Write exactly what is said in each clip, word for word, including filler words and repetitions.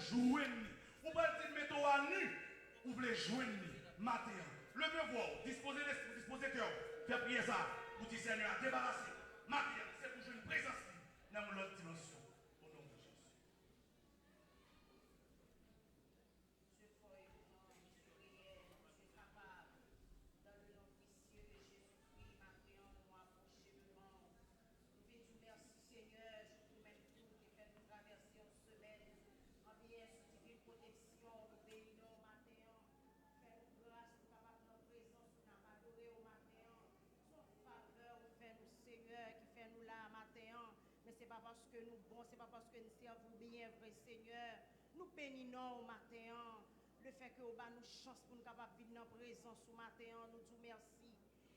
Jwenn li. Ou pral di l mete w anu. Ou vle jwenn li maten an. Leve vwa w, dispoze lespri w, dispoze kè w. Fè priyè sa a. Ou di, Senyè a, debarase m. Maten an, se pou jwenn prezans li nan yon lòt dimansyon. O non de Jezi. Dieu fort et grand, Dieu réel, Dieu capable. Dans le nom précieux de Jésus-Christ, maten an, nou apwoche devan w. Nou vin di w mèsi, Senyè, jou pou menm tou, ki fè nou travèse yon semèn an byenste, divin pwoteksyon, nou beni non w maten an. Fè nou gras, nou kapab nan prezans ou, n ap adore w maten an. Se yon favè ou fè nou, Senyè, ki fè nou la maten an. Men se pa paske nou bon, se pa paske n sèvi w byen vre, Senyè. Nou beni non w maten an. Lefètke ou ba nou chans pou n kapab vin nan prezans ou maten an, nou di w mèsi.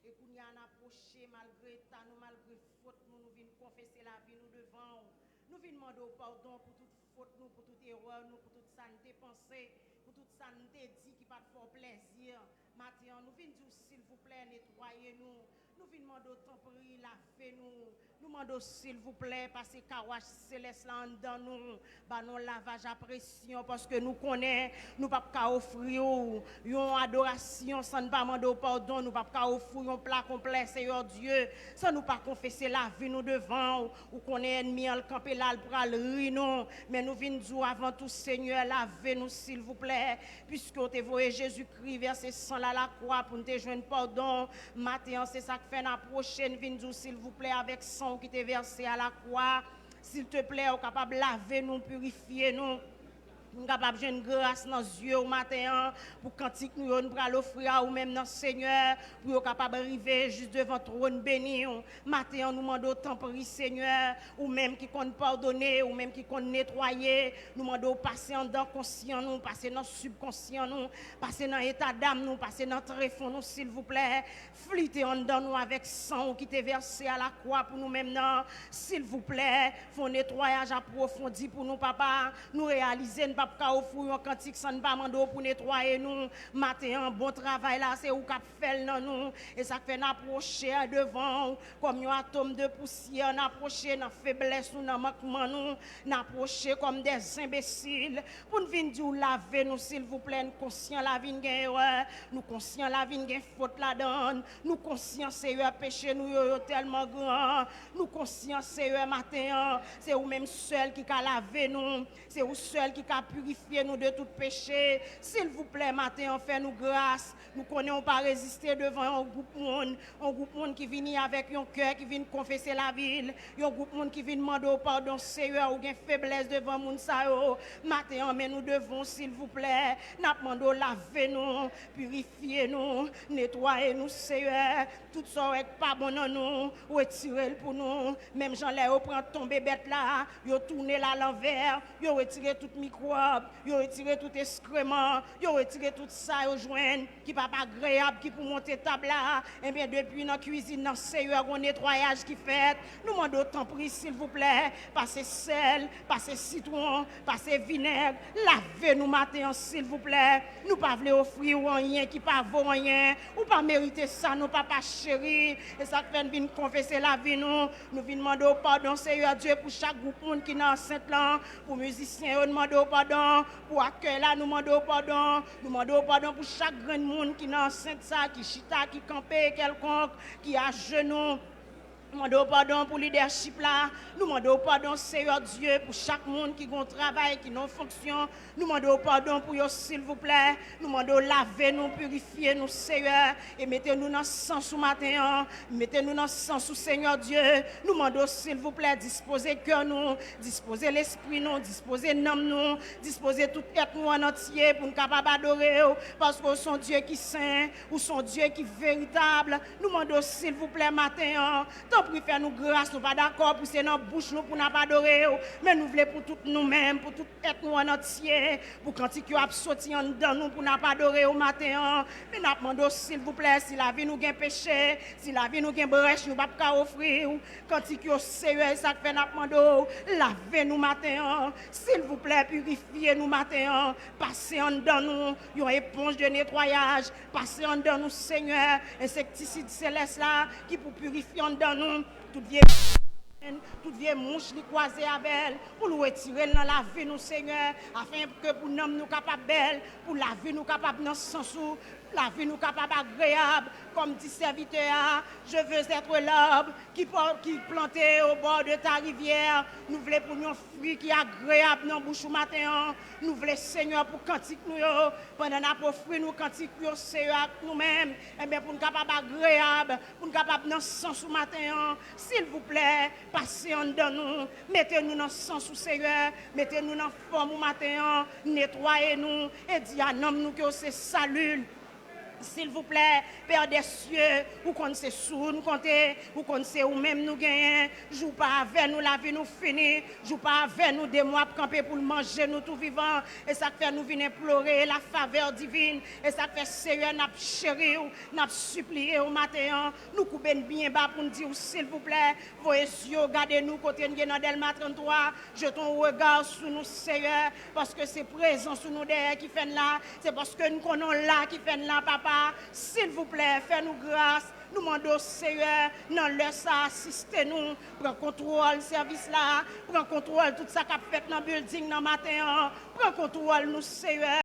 E kounye a n apwoche malgre eta nou, malgre fot nou, nou vin konfese lavi nou devan w. Nou vin mande w padon pou tout fot nou, pou tout erè nou, pou tout sa n te panse, pou tout sa n te di ki pa t fè w plèzi. Maten an, nou vin di w silvouplè, netwaye nou. Nou vin mande w tanpri, lave nou. Nou mande w silvouplè, pase kawach selès la anndan nou. Ba nou lavaj a presyon, paske nou konnen nou p ap ka ofri w yon adorasyon san n pa mande w padon. Nou p ap ka ofri w yon pla konplè, Seyè Dye, san nou pa konfese lavi nou devan w. Ou konnen ènmi an, l kanpe la, l pral ri nou. Men nou vin di w avan tou, Senyè, lave nou, silvouplè, piske w te voye Jezikri vèse san l alakwa pou n te jwenn padon. Maten an, se sa k fè n apwoche, n vin di w, silvouplè, avèk san w ki te vèse alakwa, silteplè, ou kapab lave nou, pirifye nou. Pou n kapab jwenn gras nan zye w maten an, pou kantik nou yo n pral ofri a ou menm nan, Senyè, pou yo kapab rive jis devan twòn beni w. Maten an, nou mande w tanpri, Senyè, ou menm ki konn padone, ou menm ki konn netwaye, nou mande w pase anndan konsyan nou, pase nan sibkonsyan nou, pase nan eta dam nou, pase nan trefon nou, silvouplè. Flite anndan nou avèk san w ki te vèse alakwa pou nou menm nan. Silvouplè, fè yon netwayaj apwofondi pou nou, papa. Nou reyalize n p ap ka ofri w yon kantik san n pa mande w pou netwaye nou. Maten an, bon travay la, se ou k ap fè l nan nou. E sa k fè n apwoche devan w kòm yon atòm de pousyè, n apwoche nan feblès nou, nan mankman nou, n apwoche kòm dè enbesil, pou n vin di w lave nou, silvouplè. N konsyan lavi n gen erè, nou konsyan lavi n gen fot ladan l, nou konsyan, Seyè, peche nou yo, yo tèlman gran, nou konsyan, Seyè, maten an, se ou menm sèl ki ka lave nou, se ou sèl ki ka pirifye nou de tout peche. Silvouplè, maten an, fè nou gras. Nou konnen w pa reziste devan yon gwoup moun, yon gwoup moun ki vini avèk yon kè ki vin konfese lavi l, yon gwoup moun ki vin mande w padon, Seyè, ou gen feblès devan moun sa yo. Maten an, men nou devan w, silvouplè. N ap mande w lave nou, pirifye nou, netwaye nou, Seyè. Tout sa w wè k pa bon nan nou, retire l pou nou. Menm jan lè yo pran tonbe bèt la, yo tounen l alanvè, yo retire tout mikwòb, yo retire tout eskreman, yo retire tout sa yo jwenn ki p ap agreyab, ki pou monte tab la. Ebyen, depi nan kwizin nan, Seyè, gon netwayaj ki fèt. Nou mande w, tanpri, silvouplè, pase sèl, pase sitwon, pase vinèg, lave nou maten an, silvouplè. Nou pa vle ofri w anyen ki pa vo anyen. Ou pa merite sa, non, papa cheri. E sa k fè n vin konfese lavi nou. Nou vin mande w padon, Seyè Dye, pou chak gwoup moun ki nan ansent lan. Pou mizisyen yo, n mande w padon. Pou akèy la, nou mande w padon. Nou mande w padon pou chak grenn moun ki nan ansent sa, ki chita, ki kanpe, kèlkonk, ki ajenou. Nou mande w padon pou lidèchip la. Nou mande w padon, Seyè Dye, pou chak moun ki gen yon travay, ki nan yon fonksyon. Nou mande w padon pou yo, silvouplè. Nou mande w lave nou, pirifye nou, Seyè, e mete nou nan sans ou maten an. Mete nou nan sans ou, Seyè Dye. Nou mande w, silvouplè, dispoze kè nou, dispoze lespri nou, dispoze nanm nou, dispoze tout èt nou an antye pou n kapab adore w, paske w se yon Dye ki sen, ou se yon Dye ki veritab. Nou mande w, silvouplè, maten an, tanpri fè nou gras, nou pa dakò pou se nan bouch nou pou n ap adore w, men nou vle pou tout nou menm, pou tout èt nou an antye, pou kantik yo ap soti anndan nou pou n ap adore w maten an. Men n ap mande w, silvouplè, si lavi nou gen peche, si lavi nou gen brèch nou p ap ka ofri w, kantik yo, Seyè, e sa k fè n ap mande w, lave nou maten an, silvouplè, pirifye nou maten an, pase anndan nou yon eponj de netwayaj, pase anndan nou, Senyè, ensektisid selès la ki pou pirifye anndan nou tout vye Tout vye mouch li kwaze avè l, pou l retire l nan lavi nou, Senyè, afin ke pou nanm nou kapab bèl, pou lavi nou kapab nan sans ou, lavi nou kapab agreyab, kòm di sèvitè a, je veux être l'arbre qui, por- qui planté au bord de ta rivière. Nou vle pou n yon fwi ki agreyab nan bouch ou maten an. Nou vle, Senyè, pou kantik nou yo, pandan n ap ofri nou kantik yo, Senyè, ak nou menm, enben, pou n kapab agreyab, pou n kapab nan sans ou maten an. Silvouplè, pase anndan nou, mete nou nan sans ou, Senyè, mete nou nan fòm ou maten an, netwaye nou, e di a nanm nou ke w se sali l. Silvouplè, Pè dèsye, ou konn se sou ou n konte, ou konn se ou menm nou genyen. Jou pa avè nou, lavi nou fini. Jou pa avè nou, demon ap kanpe pou l manje nou tou vivan. E sa k fè nou vin enplore la favè divin. E sa k fè, Seyè, n ap cheri w, n ap sipliye w maten an. Nou koube n byen ba pou n di w, silvouplè, voye zye w gade nou kote n ye nan Dèlma tranntwa. Jete yon rega sou nou, Seyè, paske se prezans ou nou dèyè ki fè n la. Se paske n konnen w la ki fè n la, papa. Silvouplè, fè nou gras. Nou mande w, Seyè, nan lè sa, asiste nou. Pran kontwòl sèvis la. Pran kontwòl tout sa k ap fèt nan bilding nan maten an. Pran kontwòl nou, Seyè.